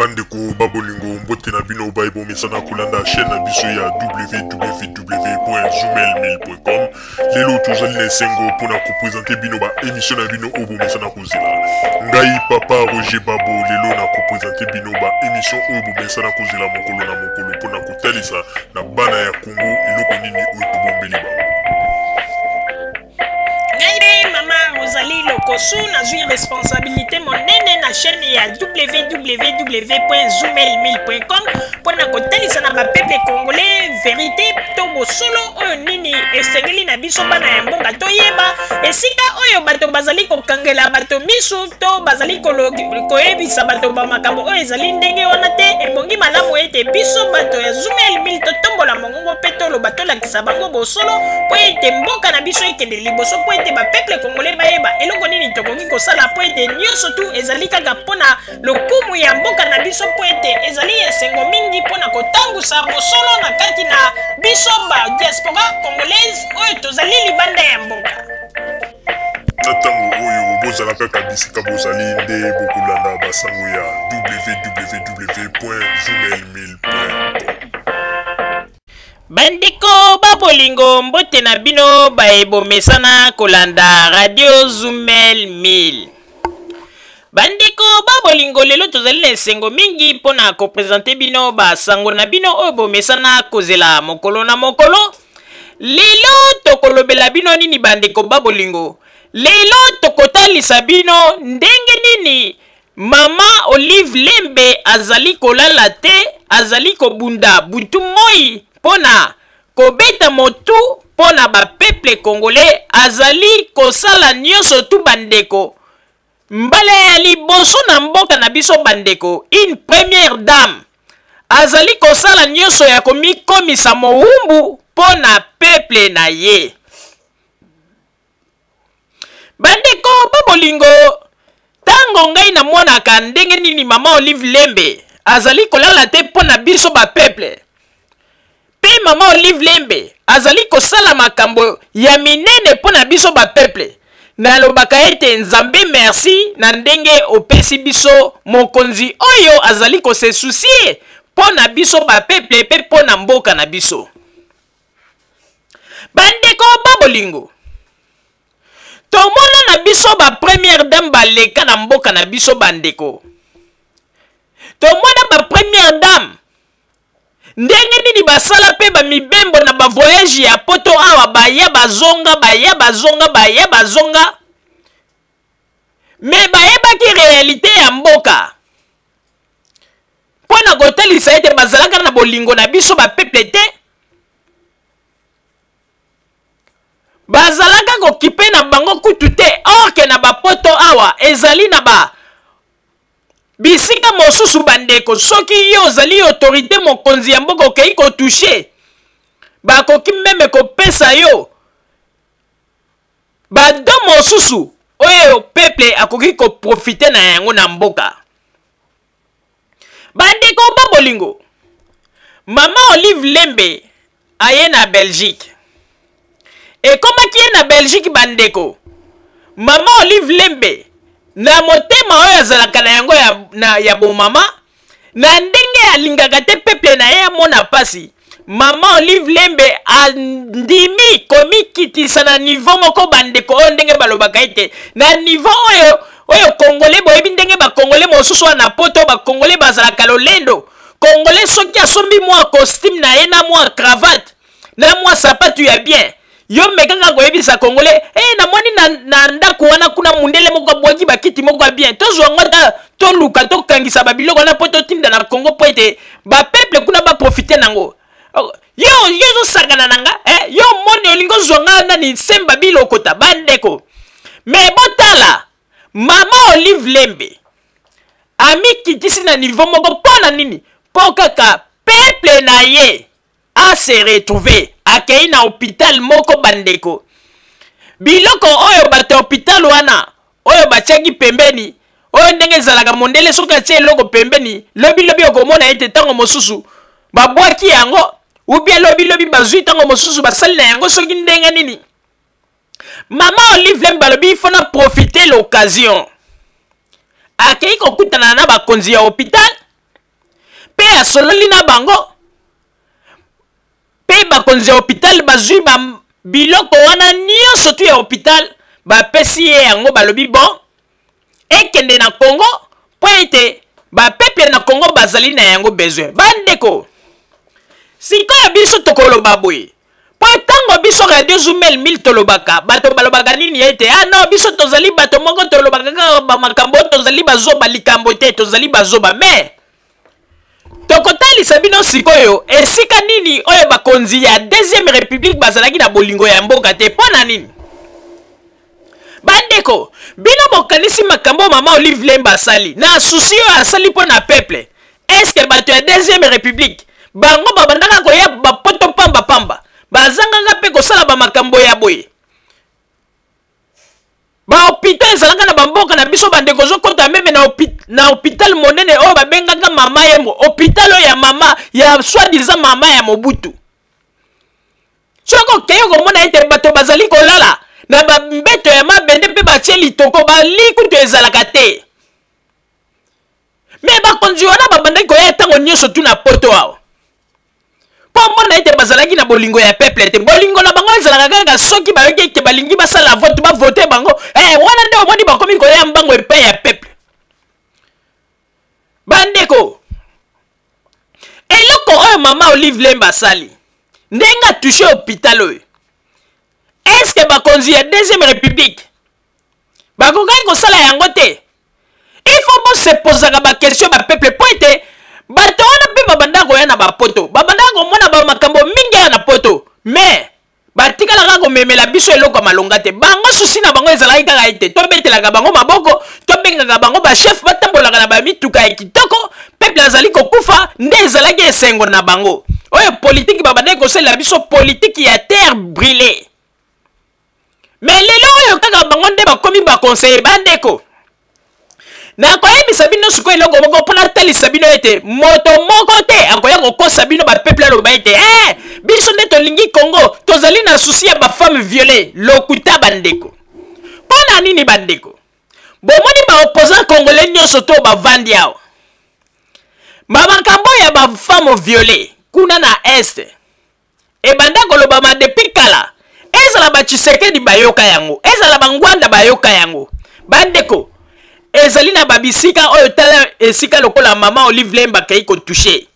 Bandeko ba bolingo, mbote na bino baye bomesana kolanda chaîne na biso ya www.zoomail1000.com. Lelo tozali na esengo mpona kopresente bino ba émission na bino oyo bomesana kozela. Ngai papa Roger Babo lelo na kopresente bino ba émission oyo bomesana kozela mokolo na mokolo mpona kotalisa na bana ya Congo eloko nini oyo tobombeli bango. Ngai nde mama Rosalie Lokosu, nazwi responsabilité monene na chaîne ya www.zoomail1000.com mpo na kotalisa na bapeuple congolais verité to bosolo oyo nini esengeli na biso bana ya mboka toyeba esika oyo bato bazali kokangela bato misu to bazali koyebisa bato ba makambo oyo ezali ndenge wana te. Ebongi malamu ete biso bato ya Zoomail 1000 totombola mongongo mpe toloba, tolakisa bango bosolo mpo ete mboka na biso ekende liboso, mpo ete bapeuple congolais bayeba eloko nini tokoki kosala, mpo ete nyonso tu ezali kaka mpo na lokumu ya mboka na biso, mpo ete ezali esengo mingi mpo na kotangusa bosolo na kati na biso ba diaspora congolaise oyo tozali libanda ya mboka. Na ntango oyo bozala kaka bisika bozali nde bokolanda basango ya www.zoomail1000.com. Bandeko ba bolingo, mbote na bino baye bomesana kolanda Radio Zumel 1000. Bandeko ba bolingo, lelo tozali na esengo mingi mpo na kopresente bino basango na bino oyo bomesana kozela mokolo na mokolo. Lelo tokolobela bino nini bandeko ba bolingo? Lelo tokotalisa bino ndenge nini Mama Olive Lembe azali kolala te, azali kobunda butu moi mpo na kobeta motu mpo na ba peuple congolais, azali kosala nyonso tu bandeko. Mbala ya liboso na mboka na biso bandeko, une première dame azali kosala nyonso ya komikomisa mowumbu mpo na peuple na ye. Bandeko ba bolingo, ntango ngai namonaka ndenge nini mama Olive Lembe azali kolala te mpo na biso ba peuple, mpe mama Olive Lembe azali kosala makambo ya minene mpo na biso ba peuple, nalobaka ete Nzambe merci na ndenge opesi biso mokonzi oyo azali ko se soucier mpo na biso ba peuple mpe mpo na mboka na biso. Bandeko ba bolingo, tomona na biso ba première dame baleka na mboka na biso bandeko. Tomona ba première dame ndenge nini basala mpe ba mibembo na ba voyage ya poto awa, baya bazonga, baya bazonga, baya bazonga, me bayebaki realite ya mboka mpo na kotalisa ete bazalaka na bolingo na biso ba peuple te. Bazalaka kokipe na bango kutu te, or ke na bapoto awa ezali na ba bisika mosusu bandeko, soki yo ozali autorité mokonzi ya mboka okei kotouche, bakoki meme kopesa yo bado mosusu oyo peuple akoki koprofite na yango na mboka. Bandeko ba bolingo, mama Olive Lembe aye na Belgique. Ekomaki ye na Belgique bandeko, mama Olive Lembe na motema oyo azalaka na yango ya, na, ya bomama, na ndenge alingaka te peuple na ye amona pasi, mama Olive Lembe andimi komikitisa na niveau moko bandeko, oyo ndenge balobaka ete na niveau oyo oyo Congolais, boyebi ndenge ba Congolais mosusu wana na poto, ba Congolais bazalaka lolendo. Congolais soki asombi mwa costume na ye na mwa cravate na mwa sapatu ya bien, yo mekaka koyebisa Congolais, hey, namoni na, na ndako wana kuna mundele moko abwaki bakiti moko ya bien, tozwa yango ata toluka tokangisa babiloko wana mpo totinda na Congo mpo ete bapeuple kuna baprofite nango. Yo yo ozosakana na nga eh? Yo omoni olingi ozwa nga nani semba bilokota bandeko. Me botala mama Olive Lembe amikitisi na niveau moko mpo na nini? Mpo kaka peuple na ye a se retrouver, akei na hôpital moko bandeko, biloko oyo bato ya hôpital wana oyo batiaki pembeni, oyo ndenge ezalaka mondele soki atie eloko pembeni, lobi lobi okomona ete ntango mosusu babwaki yango, ou bien lobi lobi bazwi ntango mosusu basali na yango soki ndenge nini. Mama Olive Lembe balobi il faut na profiter l'occasion, akei kokutana na bakonzi ya hôpital. mpe asololi na bango mpe bakonzi ya hôpital bazwi ba biloko wana nyonso tu ya hôpital, bapesi ye yango, balobi bon, ekende na Congo mpo ete bapeuple na Congo bazali na yango besoin. Bandeko, sikoyo biso tokoloba boye, mpo ntango biso Radio Zumel 1000 tolobaka, bato balobaka nini? Ete ah non, biso tozali bato moko tolobaka kaka bamakambo, tozali bazoba, likambo te, tozali bazoba. Mais tokotalisa bino sikoyo esika nini oyo bakonzi ya deuxième république bazalaki na bolingo ya mboka te. Mpo na nini, bandeko? Bino bokanisi makambo mama Olive Lembe asali na souci oyo asali mpo na peuple, est-ce bato ya deuxième république bango babandaka koya bapoto pambapamba, bazangaka mpe kosala bamakambo ya boye? Bahôpital ezalaka na bamboka na biso, bandeko. Ozokɔta même na hôpital monene oyo babengaka Mama Yemo, hôpital oyo ya mama ya soi-disant mama ya Mobutu, soki okei, okomona ete bato bazali kolala na bambeto ya mabende mpe batie litoko, bali kutu ezalaka te. Mais bakonzi wana babandaki koya ntango nyonso tu na poto awa, mpo mona ete bazalaki na bolingo ya peuple te. Bolingo na bango ezalaka kaka soki bayoki ete balingi basala vote, bavote bango, wana nde omoni bakomi koya mbango epai ya peuple. Bandeko, eloko oyo mama Olive Lembe asali, ndenge atouche hôpital oyo, est-ce bakonzi ya deuxième république bakokaki kosala yango te? Il faut bosepozaka baquestion, bapeuple, mpo ete bato wana mpe babanda koya na bapoto, babandaka komona bamakambo mingi awa na poto, mais batikalaka komemela biso eloko ya malonga te. Bango, souci na bango ezalaki kaka ete tobetelaka bango maboko, tobengaka bango bachef, batambolaka na bamituka ya kitoko. Peuple azali kokufa, nde ezalaki esengo na bango. Oyo politike babandaki kosalela biso, politike ya terre brûlée. Mais lelo oyo kaka bango nde bakomi baconseiller. Bandeko, nakoyebisa bino sikoyo eloko moko mpo natalisa bino ete moto moko te akoya kokosa bino, bapeuple, aloba ete biso nde tolingi Congo, tozali na souci ya bafemme violées. Lokuta, bandeko. Mpo na nini, bandeko? Bomoni baopposant congolais nyonso to bavandi awa, bamakambo ya bafemme violées kuna na Est ebanda kolobama depuis kala. Ezala baTshisekedi bayoka yango, ezala bangwanda bayoka yango. Bandeko, ezali na babisika oyo, tala esika lokola mama Olive Lembe akei kotouche,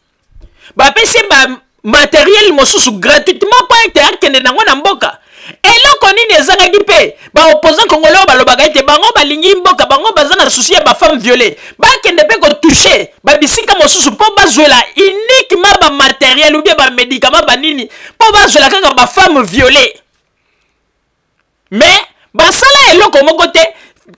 bapesi bamatériel mosusu gratuitement mpo ete akende nango na mboka. Eloko nini ezangaki mpe baopposant congolais oyo balobaka ete bango balingi mboka, bango baza na souci ya bafemme violées, bakende mpe kotouche babisika mosusu mpo bazwela uniquement bamatériel ou bien bamédicament banini, mpo bazwela kaka bafemme violées? Mais basala eloko moko te.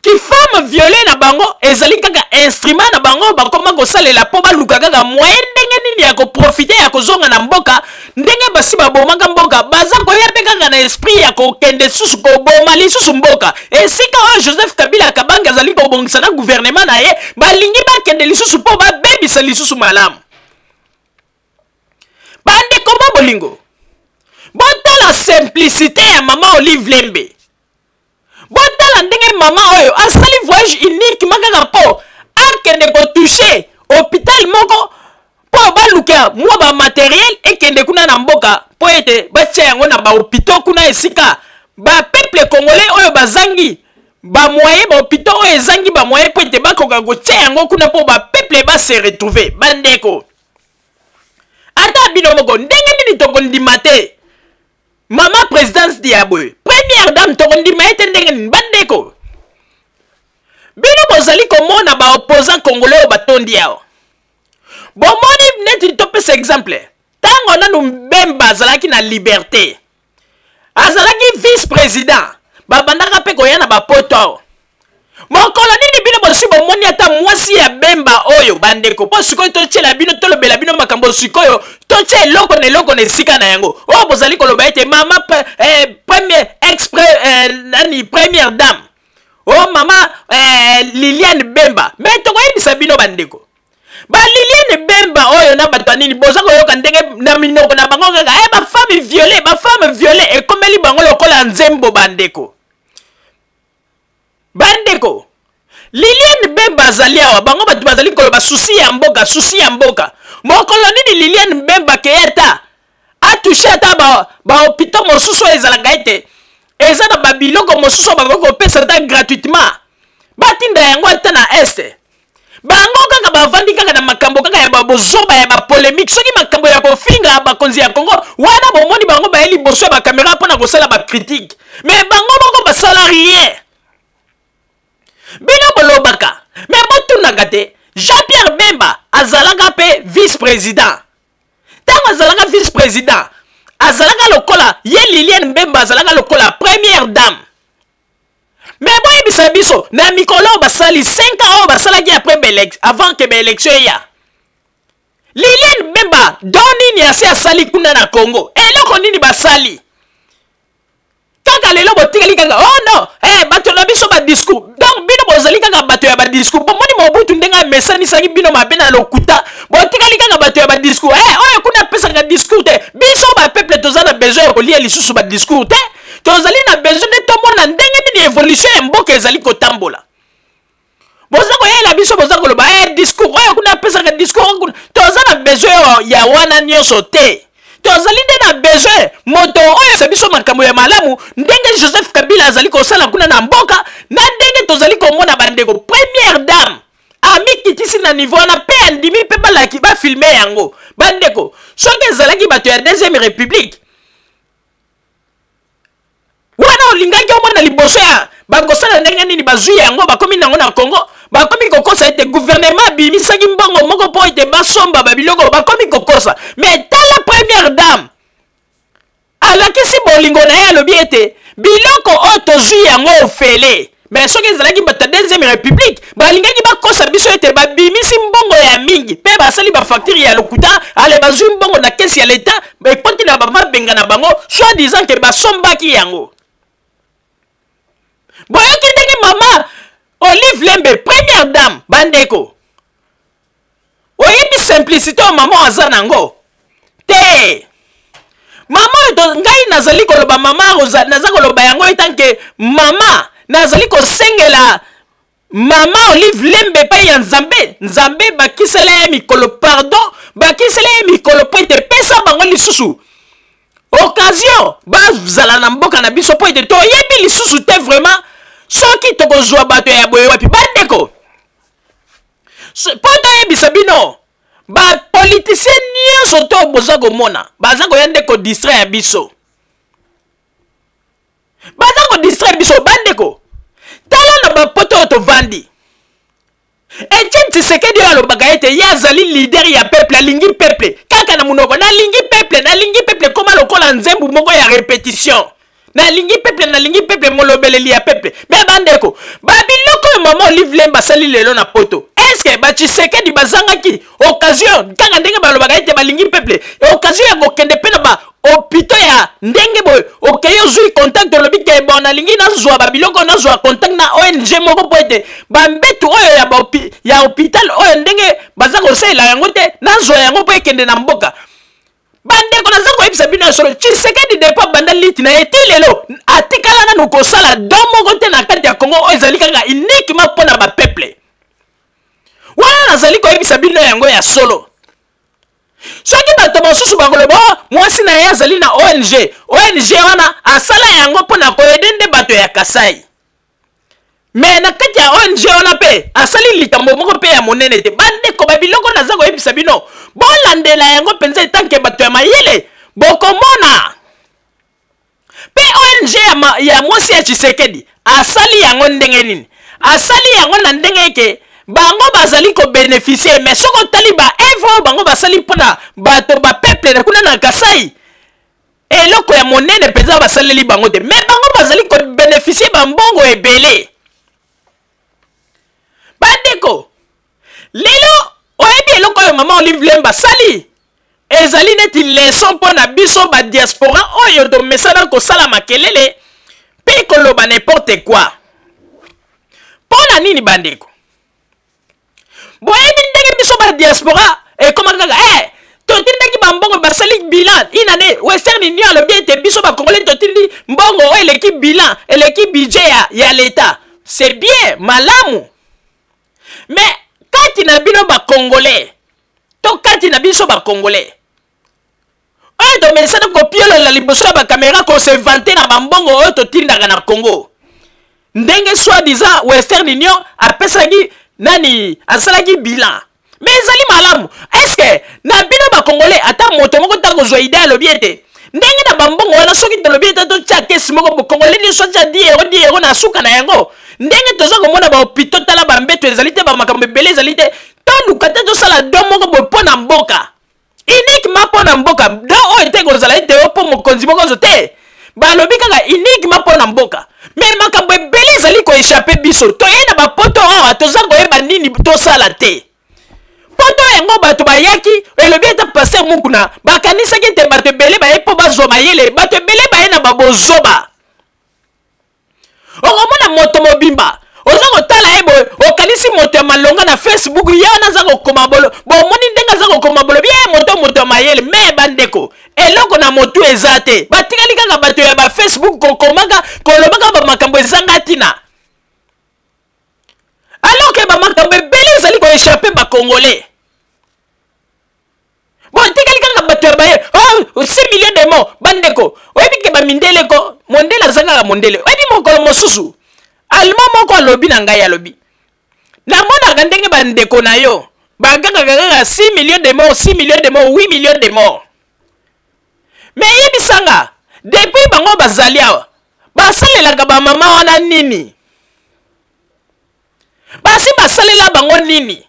Kifemme violée na bango ezali kaka instrument na bango bakoma kosalela mpo baluka kaka moyen ndenge nini ya koprofite ya kozonga na mboka. Ndenge basi babomaka mboka, baza koya mpe kaka na esprit ya kokende susu koboma lisusu mboka. Esika oyo Joseph Kabila Kabange azali kobongisa na gouvernement na ye, balingi bakende lisusu mpo babebisa lisusu malamu. Bandeko ba bolingo, botala simplicité ya mama Olive Lembe. Botala ndenge mama oyo asali voyage uniquement kaka mpo akende kotouche hôpital moko mpo baluka mwa bamatériel ekende kuna na mboka, mpo ete batia yango na bahôpitau kuna esika bapeuple congolais oyo bazangi bamoyen, bahôpitau oyo ezangi bamoyen, mpo ete bakoka kotia yango kuna mpo bapeuple base retrouve. Bandeko, ata bino moko, ndenge nini tokondima te mama présidence ya boye, première dame? Tokondima ye te ndenge nini, bandeko? Bino bozali komona baopposant congolais oyo batondi awa, bomoni neti topesa exemple, ntango nanu Bemba azalaki na liberté, azalaki vice président, babandaka mpe koya na bapoto awa. Mokolo nini bino bosi bomoni ata mwasi ya Bemba oyo, bandeko? Mpo sikoyo totiela bino, tolobela bino makambo sikoyo, totia eloko na eloko na esika na yango. Oyo bozali koloba ete mama premier ex nani, première dame o oh, mama Liliane Bemba, mais tokoyebisa bino, bandeko, baLiliane Bemba oyo na bato ya nini, boza koyoka ndenge na minoko na bango kaka bafemme violées, bafemme violées ekomeli bango lokola nzembo. Bandeko, bandeko, Liliane Bemba azali awa, bango bato bazali koloba souci ya mboka, souci ya mboka. Mokolo nini Liliane Mbemba keye ata atouche ata bahôpitaux ba mosusu oyo ezalaka ete eza na babiloko mosusu oyo bakoki kopesa ata gratuitement, batinda yango ata na Est? Bango kaka bavandi kaka na makambo kaka ya bozoba, ya bapolémique. Soki makambo ya kofinga bakonzi ya Congo wana, bomoni bango baye liboso ya bacaméra mpona kosala bacritique, mais bango moko basala rien. Bino bolobaka, mais botunaka te. Jean-Pierre Bemba azalaka mpe vice président. Ntango azalaka vice président, azalaka lokola ye Liliane Mbemba azalaka lokola première dame. Mais boyebisa biso, na mikolo oyo basali 5 ans oyo basalaki après avant ke baélection eya, Liliane Bemba don nini asi asali kuna na Congo? Eloko nini basali? Kaka lelo botikali kaka, oh non, eh, bato na biso badiscours. Donc bino bozali kaka bato ya badiscours. Bomoni Mobutu ndenge amesanisaki bino mabe na lokuta. Botikali kaka bato ya badiscours. Eh, oyo kuna apesaka discours te. Biso bapeuple toza na besoin ya kolia lisusu badiscours te. Tozali na besoin nde tomona ndenge nini évolution ya mboka ezali kotambola. Boza koyela biso, boza koloba, eh, discours oyo kuna apesaka discours kuna. Toza na besoin ya wana nyonso te. Tozali nde na besoin moto oyo sa biso makambo ya malamu, ndenge Joseph Kabila azali kosala kuna na mboka, na ndenge tozali komona bandeko première dame amikitisi na niveau wana mpe andimi mpe balaki bafilme yango. Bandeko, soki ezalaki bato ya deuxième république wana, olingaki omona liboso ya bakosala ndenge nini. Bazwi yango, bakomi nango na Congo, bakomi kokosa ete gouvernement abimisaki mbongo moko mpo ete basomba babiloko. Bakomi kokosa. Mais tala, première dame alakisi bolingo na ye, alobi ete biloko oyo tozwi yango ofele. Mais soki ezalaki bato ya deuxième république, balingaki bakosa biso ete babimisi mbongo ya mingi mpe basali bafacture ya lokuta. Ale, bazwi mbongo na caisse ya leta, ekoti na bamabenga na bango, soit disant ke basombaki yango. Boyoki ndenge mama Olive Lembe, première dame? Bandeko, oyebi simplicité oyo mama aza nango te. Mama oyo, ngai nazali koloba, mama, naza koloba yango etanke mama, nazali kosengela mama Olive Lembe epai ya Nzambe. Nzambe bakisela ye mikolo, pardon, bakisela ye mikolo mpo ete pesa bango lisusu occasion bazala na mboka na biso, mpo ete toyebi lisusu te vraiment soki tokozwa bato ya boye wapi. Bandeko, mpo toyebisa bino, bapoliticien nyonso to boza komona baza koya nde kodistraire ya biso, baza kodistraire biso. Bandeko, tala na bapoto oyo tovandi, Etienne Tshisekedi oyo alobaka ete ye azali leader ya peuple, alingi peuple kaka na monoko. Nalingi peuple, nalingi peuple, koma lokola nzembu moko ya répétition. Nalingi peuple, nalingi peuple, molobeleli ya peuple. Mais bandeko, babiloko oyo mama Olive Lembe asali lelo na poto, est-ce batshisekedi bazangaki occasion, kaka ndenge balobaka ete balingi peuple, occasion ya kokende mpe na ba hôpitaux ya ndenge boye? Okei, ozwi contact, olobi ke bon, nalingi nazwa babiloko, nazwa contact na ONG moko mpo ete bambetu oyo ya hôpital oyo, ndenge baza kosalela yango te, nazwa yango mpo ekende na mboka. Bandeko, naza koyebisa bino ya solo, Tshisekedi depuis banda liti na ye ti lelo atikala nanu kosala don moko te na kati ya Congo oyo ezali kaka uniquement mpo na bapeuple wana. Nazali koyebisa bino yango ya solo. Soki bato mosusu bakoloba, oh, mwasi na ye azali na ONG, ONG wana asala yango mpo na koaider nde bato ya Kasai, mais na kati ya ONG wana mpe asali likambo moko mpe ya monene te. Bandeko, babiloko naza koyebisa bino, bolandela yango mpenza etanke bato ya mayele, bokomona mpe ONG ya mwasi ya Tshisekedi asali yango ndenge nini. Asali yango na ndenge eke bango bazali kobénéficier, mais soki otali baœuvre oyo bango basali mpona bato, bapeuple kuna na Kasai, eloko ya monene mpenza basaleli bango te, mais bango bazali kobénéficier bambongo ebele. Bandeko, lelo oyebi eloko oyo mama Olive Lembe asali ezali neti leçon mpo na biso badiaspora oyo tomesana kosala makelele mpe koloba n'importe quoi. Mpo na nini, bandeko? Boyebi ndenge biso badiaspora ekoma kaka, eh, totindaki bambongo, basali bilan inane, Western Union alobi ete biso bacongolais totindi mbongo oyo eleki bilan, eleki budget ya l'État. C'est bien, malamu, mais kati na bino bacongolais To kati na biso bacongolais oyo tomesana kopiolola liboso ya bakamera, kose vanter na bambongo oyo totindaka na Congo, ndenge soi disant Western Union apesaki nani, asalaki bilan. Mais ezali malamu, est-ce na bino bacongolais ata moto moko ntango kozwa idée alobi ete ndenge na bambongo wana, soki tolobi ete totya caisse moko, bocongolais nyonso atya 10 euro, 10 euro, na suka na yango, ndenge toza komona bahôpitaux, tala bambeto ezali te, bamakambo ebele ezali te, toluka te tosala don moko boye mpo na mboka, uniquement mpo na mboka? Don oyo te kozala ete o mpo mokonzi moko ozo te, balobi kaka uniquement mpo na mboka. Mais makambo ebele ezali koéchapper biso. Toye na bapoto awa, toza koyeba nini tosala te. Poto yango bato bayaki, elobi ete pasteur Mukuna, bakanisaki ete bato ebele baye mpo bazwa mayele. Bato ebele baye na babozoba. Okomona moto mobimba, oza kotala ye boye, okanisi moto ya malonga. Na Facebook ye wana aza kokoma bolo, bomoni ndenge aza kokoma bolo ye, moto ya mayele. Mais bandeko, eloko na motu eza te. Batikali kaka bato ya bafacebook, kokomaka, kolobaka bamakambo ezanga ntina, alors que bamakambo ebele ezali koéchapper bacongolais. Bon, etikali kaka bato ya baye, oh, 6 millions de morts. Bandeko, oyebi ke bamindele ko, mondele aza kaka mondele. Oyebi, mokolo mosusu Allemand moko alobi na ngai, alobi: "Namonaka ndenge bandeko na yo bagangaka kaka 6 millions de morts, 6 millions de morts, 8 millions de morts, mais yebisanga, depuis bango bazali awa, basalelaka bamama wana nini? Basi basalela bango nini?"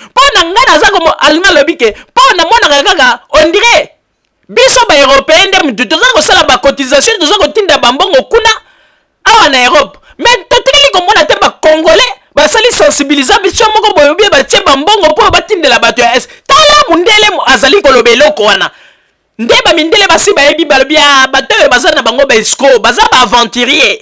Mpo na ngai naza komo, Allemand alobi ke mpo namonaka kaka on dirait biso baeuropéen nde mutu toza kosala bacotisation, toza kotinda bambongo kuna awa na Europe, mais totikali komona te bacongolais basali sensibilisation moko boye, obie batie bambongo mpo batindela bato ya Est. Tala, mundele azali koloba eloko wana nde bamindele basi bayebi, balobi ya bato oyo baza na bango baescrocs, baza baaventurier.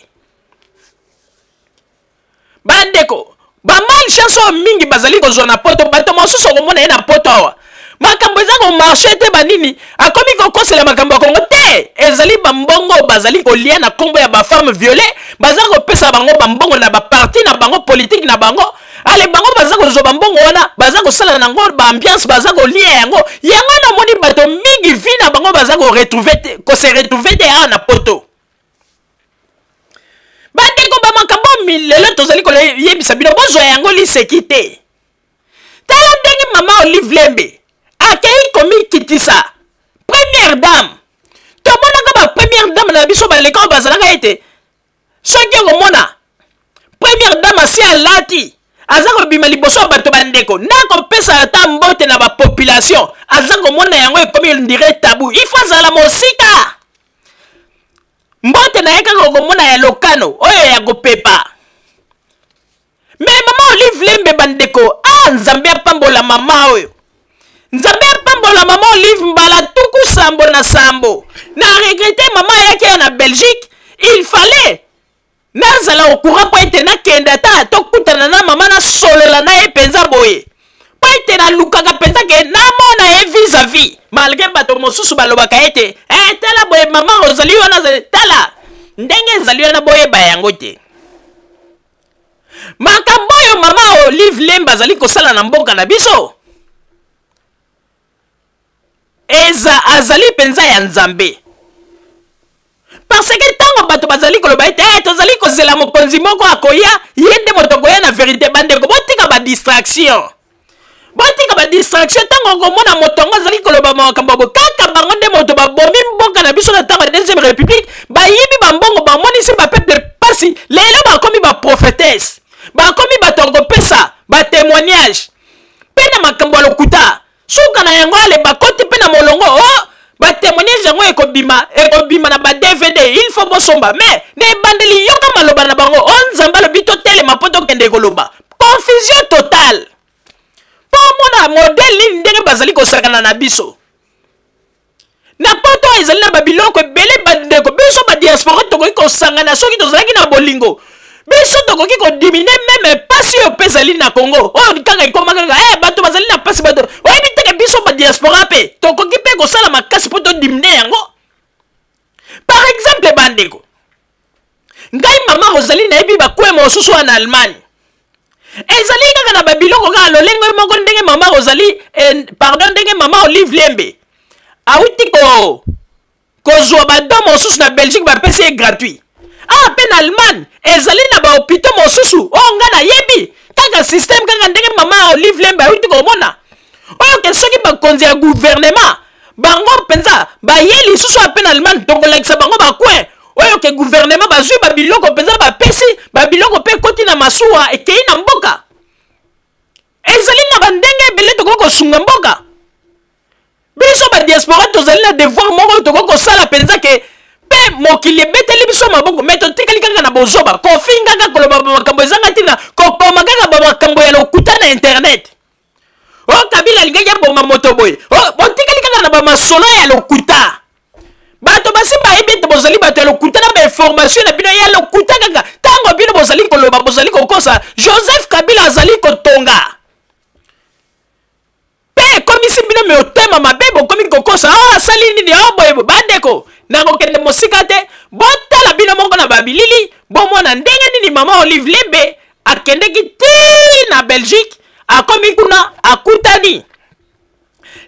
Bandeko, bamalchance oyo mingi bazali kozwa na poto, bato mosusu okomona ye na poto awa, makambo eza komarcher te, banini, akomi kokosela makambo ya Kongo te. Ezali bambongo bazali kolia na nkombo ya bafemme violées. Baza kopesa bango bambongo na baparti na bango politique na bango. Ale, bango baza kozwa bambongo wana, baza kosala nango baambiance, baza kolia yango. Yango namoni bato mingi, vie na bango baza koretrouver te, kose retrouver te awa na poto. Bandeko, bamakambo lelo tozali koyebisa bino, bozwa yango liseki te. Tala ndenge mama Olive Lembe akei komikitisa, première dame. Tomonaka bapremière dame na biso baleka oyo bazalaka ete soki okomona première dame asi alati, aza kobima liboso ya bato, bandeko, nakopesa ata mbote na bapopulation, aza komona yango ekomi on dirait tabou, il faut azala mosika. Mbote na ye kaka okomona ya lokano oyo ya kopepa. Mais mama Olive Lembe, bandeko, a Nzambe apambola mama oyo, Nzambe apambola mama Olive mbala 77. Na regretter mama ayaki ya na Belgique, il fallait nazala au courant mpo ete nakende ata tokutana na mama, nasolola na ye mpenza boye, mpo ete nalukaka mpenza ke namona ye vis-à-vis, malgré bato mosusu balobaka ete eh, tala boye mama ozali wana, tala ndenge ezali wana. Boyeba yango te, makambo oyo mama Olive Lembe azali kosala na mboka na biso eza azali mpenza ya Nzambe, parce que ntango bato bazali koloba ete eh, tozali kozela mokonzi moko akoya, ye nde moto akoya na vérité, bandeko, botika badistraction, botika badistraction. Ntango okomona moto yango azali koloba makambo bo kaka bango nde moto babomi mboka na biso na ntango ya deuxième république, bayibi bambongo, bamonisi bapeuple pasi, lelo bakomi baprophétesse, bakomi bato ya kopesa batémoignage mpe na makambo ya lokuta. Suka na yango, ale bakoti mpe na molongo o oh, batémoignage yango ekobima, ekobima na ba DVD, il faut bosomba. Mais na ebandeli, yoka maloba na bango: o Nzambe alobi totelema mpo tokende koloba. Confusion totale, mpo omona modèle nini ndenge bazali kosakana na biso na poto. Ezali na babiloko ebele, bandeko. Biso badiaspora tokoki kosangana. Soki tozalaki na bolingo, biso tokoki kodiminuer même pasi oyo mpe ezali na Congo oyo kaka ekoma kaka eh, bato bazali na pasi. Bato oyebi teke biso badiaspora mpe tokoki mpe kosala makasi mpo todiminuer yango. Par exemple, bandeko, ngai mama Rosalie nayebi bakwe mosusu wana na Allemagne. Ezali kaka na babiloko kaka lolenge moko ndenge mama Rosalie, eh, pardon, ndenge mama Olive Lembe awuti ko kozwa badon mosusu na Belgique, bapesi ye gratuit. Awa mpe na Allemagne ezali na bahopitau mosusu oyo ngai nayebi kaka systeme kaka ndenge mama Olive Lembe awuti komona oyo ke soki bakonzi ya gouvernement bango mpenza baye lisusu ape na Allemagne, tokolakisa bango bacoin oyo ke gouvernement bazwi babiloko mpenza, bapesi babiloko mpe ekoti na masuwa, ekei na mboka. Ezali na bandenge ebele tokoki kosunga mboka. Biso badiaspora tozali na devoir moko oyo tokoki kosala mpenza ke mpe mokili ebeteli biso maboko, me totikali kaka na bozoba, kofinga kaka, koloba makambo ezanga ntina, kokoma kaka bamakambo ya lokuta na internet. O oh, Kabila alingaki aboma moto boye. Oh, botikali kaka na bamasolo ya lokuta. Bato basi bayebi ete bozali bato ya lokuta na bainformation na bino ya lokuta. Kaka ntango bino bozali koloba, bozali kokosa, Joseph Kabila azali kotonga mpe ekomisi bino mitema mabe, bokomi kokosa. Oh, asali nini? Oh, boye. Bandeko, nakokende mosika te. Botala bino moko na babilili, bomona ndenge nini mama Olive Lembe akendeki ti na Belgique. Akomi kuna, akutani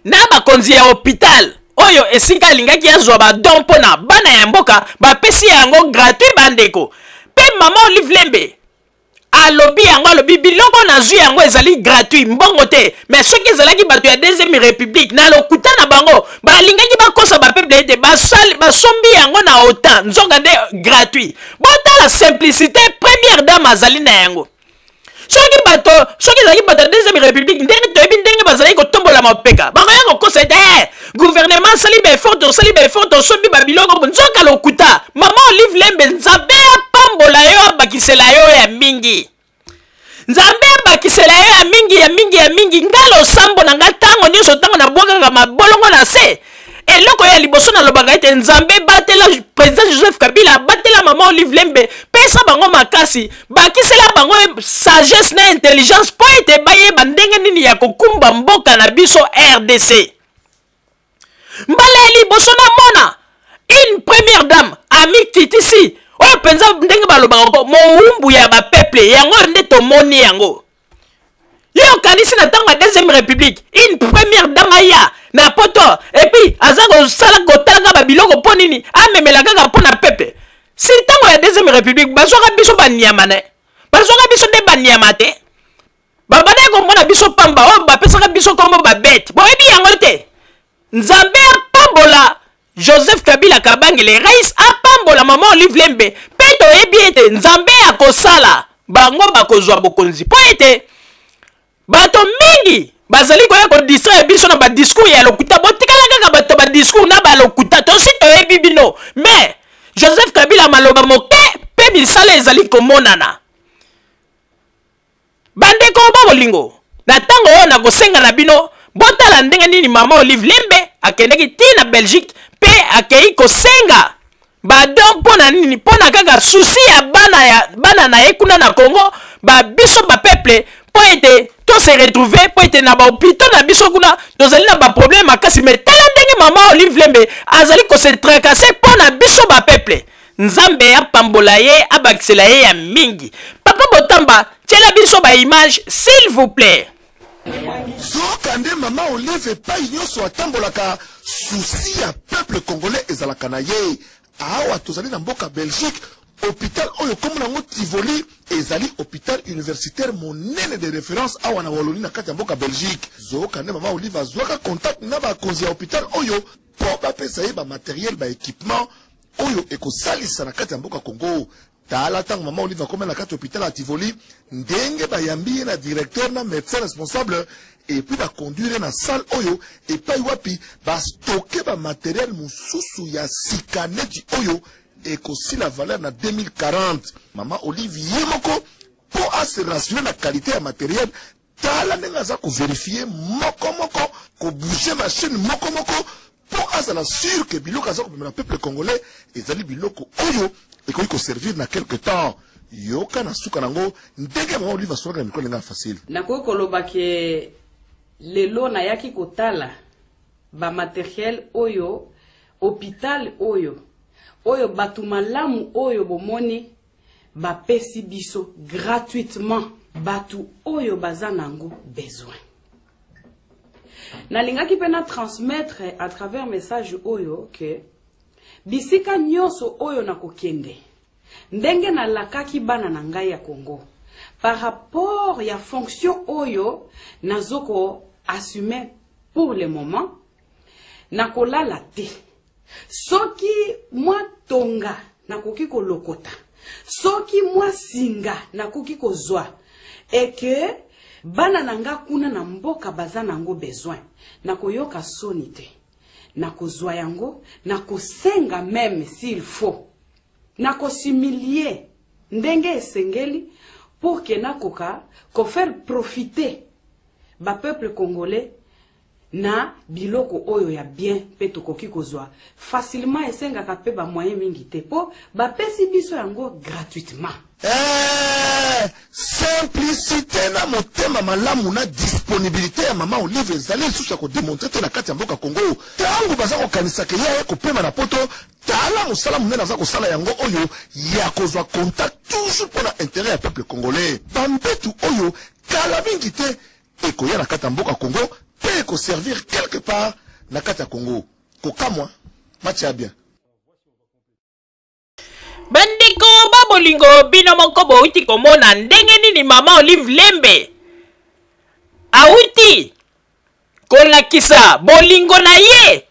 na bakonzi ya hopital oyo esika alingaki azwa badon mpo na bana ya mboka, bapesi yango gratuit, bandeko. Mpe mama Olive Lembe alobi yango, alobi biloko nazwi yango ezali gratuit, mbongo te. Mais soki ezalaki bato ya deuxième république, na lokuta na bango balingaki bakosa bapeuple ete basombi yango na OTAN, nzoka nde gratuit. Botala simplicité première dame azali na yango. Soki bato, soki ezalaki bato ya deuxième république, ndenge toyebi ndenge bazalaki kotombola mapeka, bakoya kokosa ete eh, gouvernement asali baeffort, tosali baeffort, tosombi babiloko, nzoka lokuta. Mama Olive Lembe, Nzambe apambola yo, abakisela yo ya mingi. Nzambe abakisela yo ya mingi, ya mingi, ya mingi. Nga losambo na nga ntango nyonso, ntango nabwakaka mabolongo na se, eloko ya liboso nalobaka ete Nzambe batela président Joseph Kabila, batela mama Olive Lembe, pesa bango makasi, bakisela bango sagesse na intelligence mpo ete bayeba ndenge nini ya kokumba mboka na biso RDC. Mbala ya liboso namona une première dame amikitisi oyo mpenza ndenge balobaka ko mowumbu ya bapeuple, yango nde tomoni yango. Ye okanisi na ntango ya deuxième république, une première dame aya na poto et puis aza kosala kotalaka babiloko mpo nini amemela kaka mpo na peuple? Si ntango ya deuxième république bazwaka biso banyama ne, bazwaka biso nde banyama te, babandaki komona biso pamba, oyo bapesaka biso kombo babete, boyebi yango te. Nzambe apambola Joseph Kabila Kabangele Rais, apambola mama Olive Lembe, mpe toyebi ete Nzambe akosala bango bakozwa bokonzi, mpo ete bato mingi bazali koya kodistraire biso na badiscours ya lokuta. Botikala kaka bato badiscours na balokuta, tosi toyebi bino. Mais Joseph Kabila maloba moke mpe misala ezali komonana. Bandeko ba bolingo, na ntango oyo nakosenga na bino botala ndenge nini mama Olive Lembe akendeki ti na Belgique mpe akei kosenga badon mpo na nini? Mpo na kaka susi ya bana, ya bana na ye kuna na Congo, ba biso bapeuple, mpo ete to se retrouver, mpo ete na bahopitau na biso kuna tozali na baproblème makasi. Me tala ndenge mama Olive Lembe azali kose tracasser mpo na biso bapeuple. Nzambe apambola ye, abakisela ye ya mingi. Papa Botamba, tiela biso ba image s'il vous plaît. Zoka nde mama Olive epai nyonso atambolaka, souci ya peuple congolais ezalaka na ye. Awa tozali na mboka Belgique, hôpital oyo kombo nango Tivoli ezali hôpital universitaire monene de référence awa na Wallonie na kati ya mboka Belgique. Zoka nde mama Olive azwaka contact na bakonzi ya hôpital oyo mpo bapesa ye ba matériel, ba équipement oyo ekosalisa na kati ya mboka Congo. Tala ntango mama Olive akomi na kati ya hôpital ya Tivoli, ndenge bayambi ye na directeur na médecin responsable, et puis baconduire na salle oyo epai wapi bastoke bamatériel mosusu ya sika neti oyo ekosila valeur na 2040. Mama Olive ye moko mpo ase rassurer na qualité ya matériel, tala ndenge aza kovérifier moko moko, kobouger machine moko moko mpo azala sûr ke biloko aza komemela peuple congolais ezali biloko oyo ekoki koservir na quelque temps. Yoka na suka nango ndenge mama Olive asolaka na mikolo ndenge ya facile. Nakoki koloba ke lelo nayaki kotala bamatériel oyo hôpital oyo bato malamu oyo bomoni bapesi biso gratuitement. bato oyo baza nango besoin. Nalingaki mpe na transmettre à travers message oyo ke bisika nyonso oyo nakokende, ndenge nalakaki bana na ngai ya Congo par rapport ya fonction oyo nazoko assumer pour le moment, nakolala te. Soki mwa tonga nakoki kolokota, soki mwa singa nakoki kozwa, eke bana na nga kuna na mboka baza nango besoin, nakoyoka soni te, nakozwa yango, nakosenga meme s'il faut, nakosimilie ndenge esengeli pour que nakoka kofaire profiter ba peuple congolais na biloko oyo ya bien mpe tokoki kozwa facilement. Esengaka mpe ba moyen mingi te mpo bapesi biso yango gratuitement. Simplicité na motema malamu na disponibilité ya mama Olive ezali lisusu ya kodémontrer te na kati ya mboka Congo. Ntango baza kokanisaka ye aye kopema na Poto, tala mosala monene aza kosala, yango oyo ya kozwa contact toujours mpo na intérêt ya peuple congolais. Bambetu oyo kala mingi te ekoya na kati ya mboka Congo mpe ekoservir quelque part na kati ya Congo. Kokamwa match ya bien. Bandeko ba bolingo, bino moko bouti komona ndenge nini mama Olive Lembe awuti kolakisa bolingo na ye